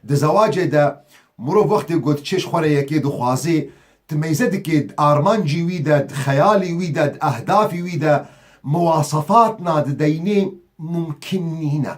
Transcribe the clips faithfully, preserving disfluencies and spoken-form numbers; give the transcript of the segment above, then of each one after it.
Di zewacê de mirov wextê ku diçê ji xwe re yekê dixwazê, di meyze dikê, di armancî wî de, di xeyalî wî de, di ehdafî wî de muwasefatna dideynê mumkin nîne.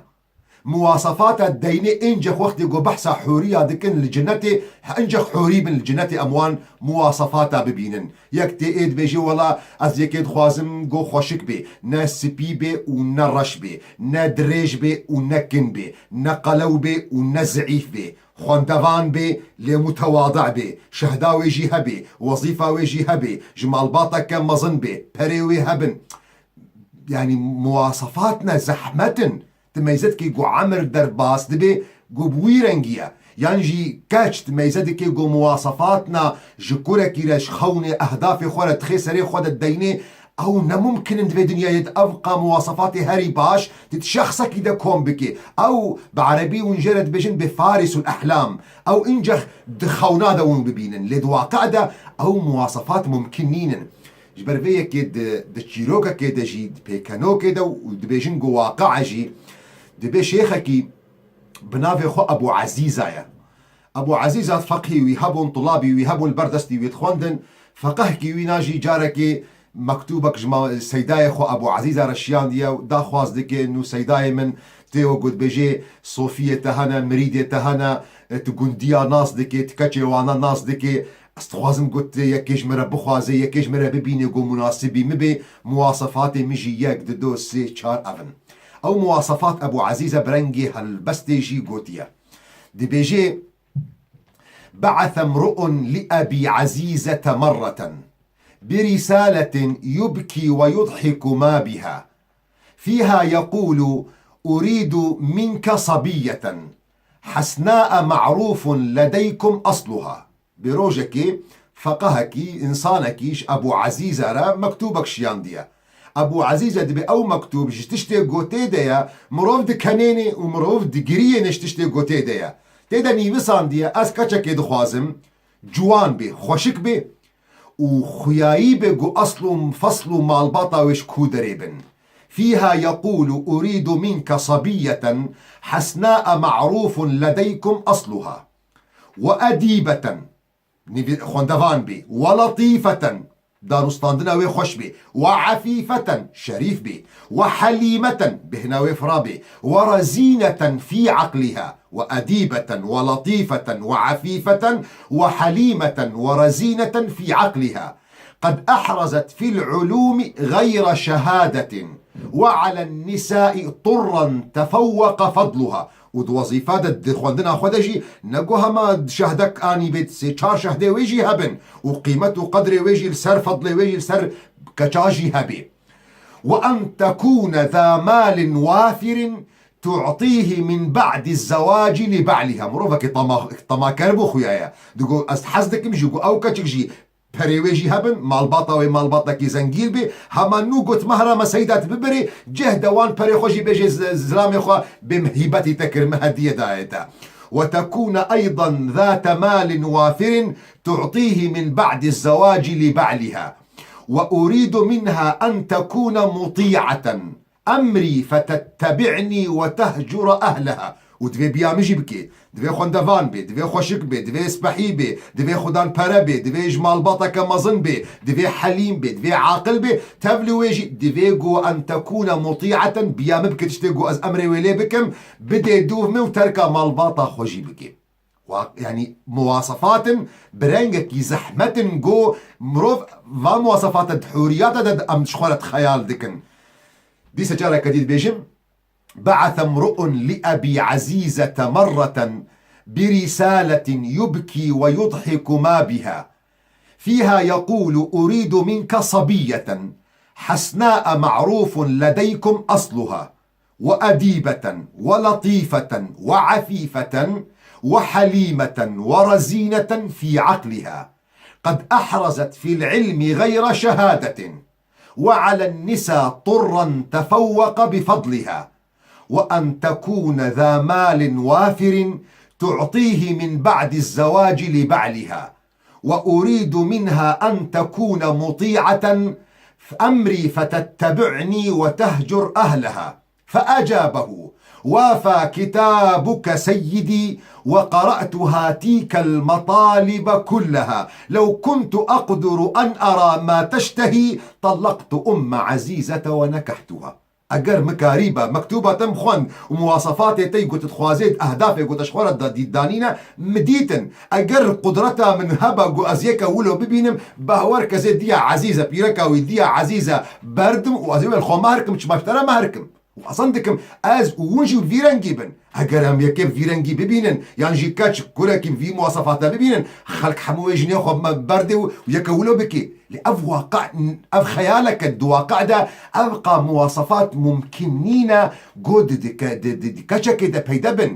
Muwasefata deynê, încex wextê ku behsa hûriya dikin li cinetê, încex hûrî bin li cinetê, em wan muwasefata bibînin. Yek tê ê dibêjê, wela ez yekê dixwazim ku xweşik bê, ne spî bê û ne reş bê, ne dirêj bê û ne kin bê, ne qelew bê û ne zeîf bê, xwendevan bê, lê mutewadi bê, şehda wê jî hebê, wezîfa wê jî hebê, ji malbateke mezin bê, perê wê hebin. Yanî muwasefatna zehmet in. Di meyze dikê ku emir derbas dibe, ku bi wî rengî ye. Yan jî keç di meyze dikê ku muwasefatna ji kurekî re, ji xewnê ehdafê xwe re dixê serê xwe de dideynê, ew ne mumkin in di vê dinyayê de ev qa muwasefatê herî baş di şexsekî de kom bike. Ew bi erebî hûn jê re dibêjin bi farisul ehlam. Ew încex di xewna de hûn bibînin. Lê di waqe de ew muwasefat mumkin nînin. Ji ber vê yekê di, di çîrokekê de jî, di pêkenokê de û dibêjin ku waqia jî, dibê şêxekî bi navê xwe Ebû Ezîza ye. Ebû Ezîza feqhî wî hebûn, tulabî wî hebûn, li ber destî wî dixwendin. Feqehkî wîna jî carekê mektûbek ji ma-, seydayê xwe Ebû Ezîza re şiyandiye û daxwaz dike, nû seydayê min tê we ku dibêjê sofiyê te hene, mirîdê te hene, tu gundiya nas dikê, tu keçê wana nas dikê, ez dixwazim ku tu yekê ji min re bixwazê, yekê ji min re bibînê ku munasibî min bê, muwasefatê min jî yek, di do, sê, çar ev in. Ew muwasefat Ebû Ezîze bi rengê helbestê jî gotiye. Dibêjê, بعث امرؤ لأبي عزيزة مرة برسالة يبكي ويضحك ما بها، فيها يقول: أريد منك صبية حسناء معروف لديكم أصلها. Bi rojekê feqehekî, însanekî ji Ebû Ezîze re mektûbek şiyandiye. Ebû Ezîze dibê ew mektûb ji tiştê ku tê de ye, mirov dikenênê û mirov digiriyêne ji tiştê ku tê de ye. Tê de nivîsandiye, ez keçekê dixwazim, ciwan bê, xweşik bê û xuyayî bê ku esl û fesl û malbata wê ji ku derê bin. فيها يقول: أريد منك صبية حسناء معروف لديكم أصلها، وأديبة، nivî-, xwendevan bê, ولطيفة، danûstandina wê xweş bê, وعفيفة، şerîf bê, وحليمة، bêhna wê fira bê, ورزينة في عقلها، وأديبة ولطيفة وعفيفة وحليمة ورزينة في عقلها، قد أحرزت في العلوم غير شهادة، وعلى النساء طرا تفوق فضلها. Û di wezîfa de, di xwendina xwe de jî, ne ku hema şehdek anî bê, sê çar şehdê wê jî hebin û qîmet û qedrê wê jî li ser, fedlê wê jî li ser keça jî hebê. وأن تكون ذا مال وافر تعطيه من بعد الزواج لبعلها. Mirovekî tema-, temaker bû xuya ye. Digo, ez hez dikim jî ku ew keçik jî perê wê jî hebin, malbata wê malbatekî zengîn bê, hema nû got, mehra me seyda tu bibirê, cih de wan perê xwe jî bêjê z-, zilamê xwe bê min hîbetî te kir, min hediyê dayê te. وتكون أيضا ذات مال وافر تعطيه من بعد الزواج لبعلها. وأريد منها أن تكون مطيعة أمري فتتبعني وتهجر أهلها. Û divê biya min jî bikê. Divê xwendevan bê, divê xweşik bê, divê spehî bê, divê xudan pere bê, divê ji malbateke mezin bê, divê helîm bê, divê aqil bê, tevlî wê jî divê ku أن تكون مطيعة، biya min bike tiştê ku ez emrê wê lê bikim, bidê dûv min û terka malbata xwe jî bike. Wa-, yanî muwasefatin bi rengekî zehmet in ku mirov va muwasefate di hûriyata de em ji xwe re xeyal dikin. Dîsa careke dî dibêjim, بعث امرؤ لأبي عزيزة مرة برسالة يبكي ويضحك ما بها، فيها يقول: أريد منك صبية حسناء معروف لديكم أصلها، وأديبة ولطيفة وعفيفة وحليمة ورزينة في عقلها، قد أحرزت في العلم غير شهادة، وعلى النساء طرا تفوق بفضلها، وأن تكون ذا مال وافر تعطيه من بعد الزواج لبعلها، وأريد منها أن تكون مطيعة أمري فتتبعني وتهجر أهلها. فأجابه: وافى كتابك سيدي وقرأت هاتيك المطالب كلها، لو كنت أقدر أن أرى ما تشتهي طلقت أم عزيزة ونكحتها. Eger min karîba mektûba te min xwend û muwasefatê te yî ku tu dixwazê, ehdafê ku te ji xwe re da-, dî-, danîne, min dîtin. Eger qudreta min heba ku ez yeke wilo bibînim, behwer ke ez ê diya ezîze, pîreka wî diya ezîze berdim û ez ê wê li xwe mehr kim, çima ji te re mehr kim? Û hezan dikim, ez û hûn jî bi vî rengî bin. Eger em yekê bi vî rengî bibînin, yan jî keç, kurekî bi vî muwasefate bibînin, xelk hemû wê jinê xwe me-, berdê û yeke wilo bikê. Lê ev waqe, ev xeyaleke di waqe de, ev qa muwasefat mumkin nîne, go di, di, ke-, di, di, di keçekê de peyde bin.